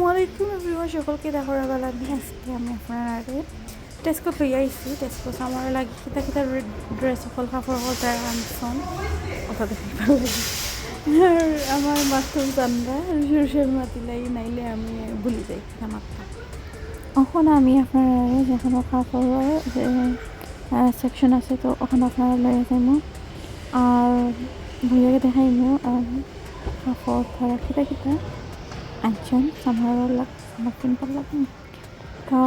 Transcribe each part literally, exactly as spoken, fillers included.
আসসালামু আলাইকুম everyone, সকলকে দেখা করা গেল। আমি আজকে আমি আপনারারে টেস্কো লই আইছি। টেস্কো আমার লাগি কিতা কিতা ড্রেস সকল কাপড় বজায় আনছন, ওটা দেখি ভালো লাগে। আর আমার মাথা চান্দা রুশে রুশে মাতিলাই, নাইলে আমি ভুলি যাই কিতা মাত্রা। এখন আমি আপনারারে যেকোনো কাপড় যে সেকশন আছে, তো ওখানে আপনারা লইয়া যাইমু। আর ভাইয়াকে দেখাইমু আর কাপড় তারা কিতা কিতা আনছন, আমার লাগ-, আমার সিম্পল লাগে। তো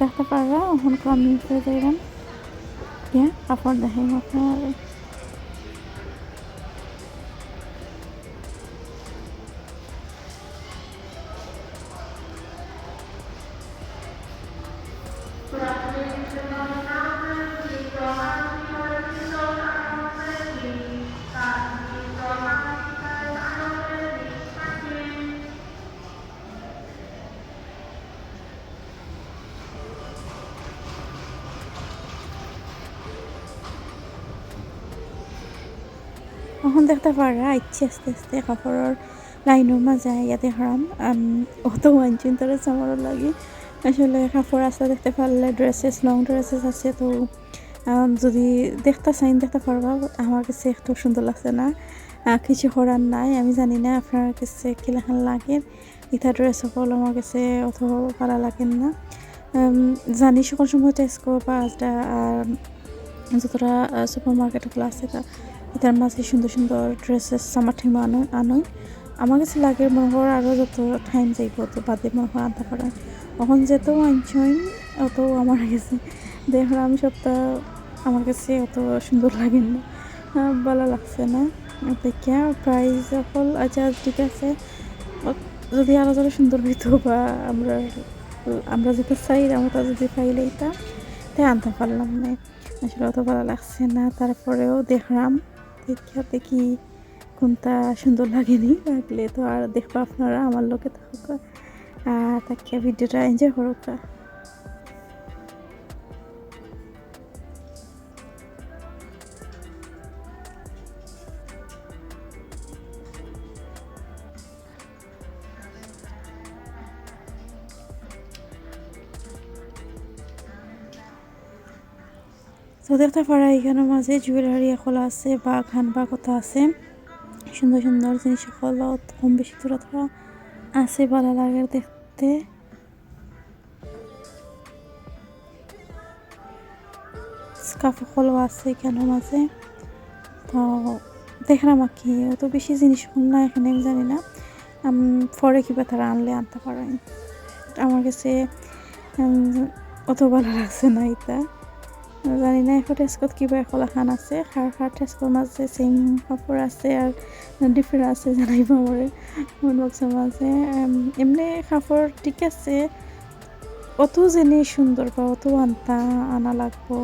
দেখতে পাররা, এখন আমি উপরে যাইলাম, গিয়া কাপড় দেখাইমু আপনারারে। এখন দেখতে পাররা আইচ্ছি আস্তে আস্তে কাপড়র লাইনর মাঝে আইয়া দেখরাম, আম, অত ওয়ানচুন তারা সামারর লাগি। আসলে কাপড় আস্তা দেখতে পারলে ড্রেসেস, লং ড্রেসেস আছে, তো, আম, যদি দেখতে চাইন দেখতে পারবা। আমার কাছে একটু সুন্দর লাগছে না, আহ, কিছু করার নাই। আমি জানি না আপনার কাছে কিলাখান লাগে। ইতা ড্রেস সকল আমার কাছে অত ভালা লাগে না। উম, জানি সকল সময় টেস্কো বা আজরা, আহ, যতটা, আহ, সুপার মার্কেট সকল আছে, তা ইতার মাঝে সুন্দর সুন্দর ড্রেসেস সামার টাইম আনো-, আনোই। আমার কাছে লাগে মনে হয় আরও যত টাইম যাইব, অত বাদে মনে হয় আনতে পারে। এখন যেত আনছইন, অত আমার কাছে দেখলাম সবটা আমার কাছে অত সুন্দর লাগে না, আহ, ভালা লাগছে না। দেখিয়া প্রাইস সকল আচ্ছা ঠিক আছে, ও, যদি আরও যারা সুন্দর হইতো বা আমরা, আমরা যেটা চাইলাম ওটা যদি পাইলে এটা, তাই আনতে পারলাম না। আসলে অত ভালা লাগছে না, তারপরেও দেখলাম, দেখিয়া দেখি কোনটা সুন্দর লাগেনি, লাগলে তো আর দেখবা আপনারা আমার লগে থাকুক। আর তাকে ভিডিওটা এনজয় করুক। তো দেখতে পারা এখানে মাঝে জুয়েলারি এখন আছে, বাগ হান বাগ কত আছে, সুন্দর সুন্দর জিনিস সকল কম বেশি থোড়া থোড়া আছে, ভালা লাগে দেখতে। স্কার্ফ সকলও আছে এখানে মাঝে। তো দেখলাম আর কি, অত বেশি জিনিস না এখানে, আমি জানি না। আম, পরে কিবা তারা আনলে আনতে পারেন। আমার কাছে, উম, অত ভালা লাগছে না এটা। জানি না এখন টেস্কত কিবা এখন লাখান আছে, কার কার টেস্কর মাঝে সেম কাপড় আছে আর ডিফারেন্ট আছে, জানাইবা আমারে কমেন্ট বক্সর মাঝে। উম, এমনি কাপড় ঠিক আছে, অত জিনিস সুন্দর বা অত আনতা আনা লাগবো,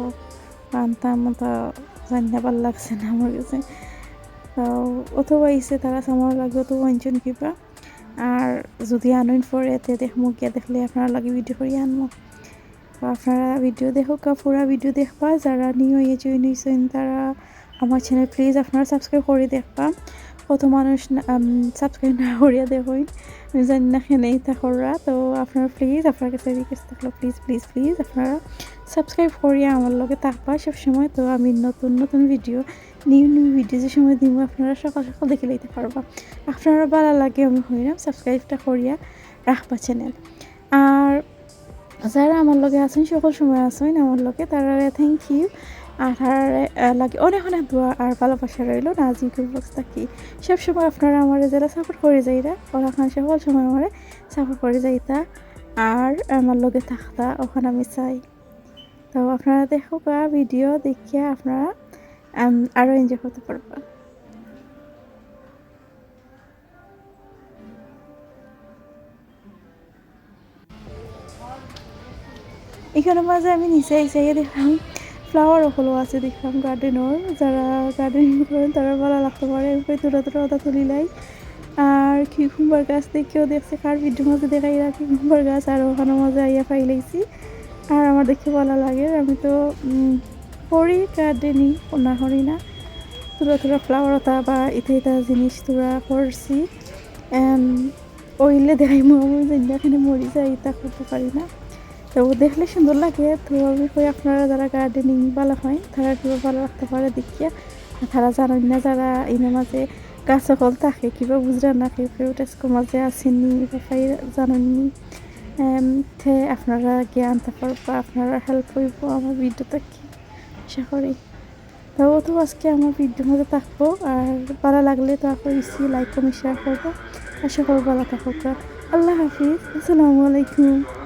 আনতাম ওটা জানি না, ভালা লাগছে না আমার কাছে। তো অত পাইছে তারা সামার লাগবে, অত আনছইন কিবা। আর যদি আনইন পরে, তে দেখমু গিয়া, দেখলে আপনারা লাগি ভিডিও করি আনমু। তো আপনারা ভিডিও দেখউক্কা, পুরা ভিডিও দেখবা। যারা নিউ হয়ে জয়েন হইছেন, তারা আমার চ্যানেল প্লিজ আপনারা সাবস্ক্রাইব করি দেখবা। কত মানুষ না, আম, সাবস্ক্রাইব না করিয়া দেখইন, আমি জানি না কেনে এটা কররা। তো আপনারা প্লিজ, আপনার কাছে রিকোয়েস্ট থাকলো, প্লিজ প্লিজ প্লিজ আপনারা সাবস্ক্রাইব করিয়া আমার লগে থাকবা সবসময়। তো আমি নতুন নতুন ভিডিও, নিউ নিউ ভিডিও যে সময় দিব, আপনারা সকাল সকাল দেখে লইতে পারবা। আপনারা ভালা লাগে আমি হইলাম সাবস্ক্রাইবটা করিয়া রাখবা চ্যানেল। আর যারা আমার লগে আছেন, সকল সময় আছেন আমার লগে, তারারে থ্যাংক ইউ। আর তারারে, আহ, লাগে অনেক অনেক দোয়া আর ভালোবাসা রইল। নাজিম কুল বক্স থাকি সবসময় আপনারা আমারে যারা সাপোর্ট করে যাইরা, ওরা খান সকল সময় আমারে সাপোর্ট করে যাইতা আর আমার লগে থাকতা, ওখানে আমি চাই। তো আপনারা দেখউক্কা ভিডিও দেখিয়া আপনারা, আম, আরও এনজয় করতে পারবা। এখানে মাঝে আমি নিচে আইসা গিয়া দেখলাম ফ্লাওয়ার ওগুলো আছে, দেখলাম গার্ডেনর। যারা গার্ডেনিং করেন তারা ভালা লাগতে পারে। এরপরে থোড়া থোড়া ওটা তুলিলাই। আর কিউকুম্বার গাছ দেখিও দেখছে, কার ভিডিও মাঝে দেখাই রাখি কিউকুম্বার গাছ, আর ওখানে মাঝে আইয়া পাইলাইছি। আর আমার দেখতে ভালা লাগে, আমি তো, উম, করি গার্ডেনিং, না করি না, থোড়া থোড়া ফ্লাওয়ার ওটা বা ইতা ইতা জিনিস থোড়া করছি। এম, অইলে দেখাইমু, আমি জানি না, এখানে মরি যাই, তা করতে পারি না। তো দেখলে সুন্দর লাগে। তো আমি কই, আপনারা যারা গার্ডেনিং ভালা পাইন, তারা কিবা ভালা লাগতে পারে দেখিয়া। আর তারা জানইন না, যারা ইনো মাঝে গাছ অকল থাকে, কিবা বুঝরা না, কেউ কেউ টেস্কো মাঝে আছেনি বা পাই জানইননি, এম, তে আপনারা গিয়া আনতা পারবা, আপনারা হেল্প অইবো আমার ভিডিও থাকি, আশা করি। তো অত আজকে আমার ভিডিওর মাঝে থাকবো, আর ভালা লাগলে তো আশা করি লাইক, কমেন্ট, শেয়ার করবা। আশা করি ভালা থাকবা। আল্লাহ হাফিজ, আসসালামু আলাইকুম।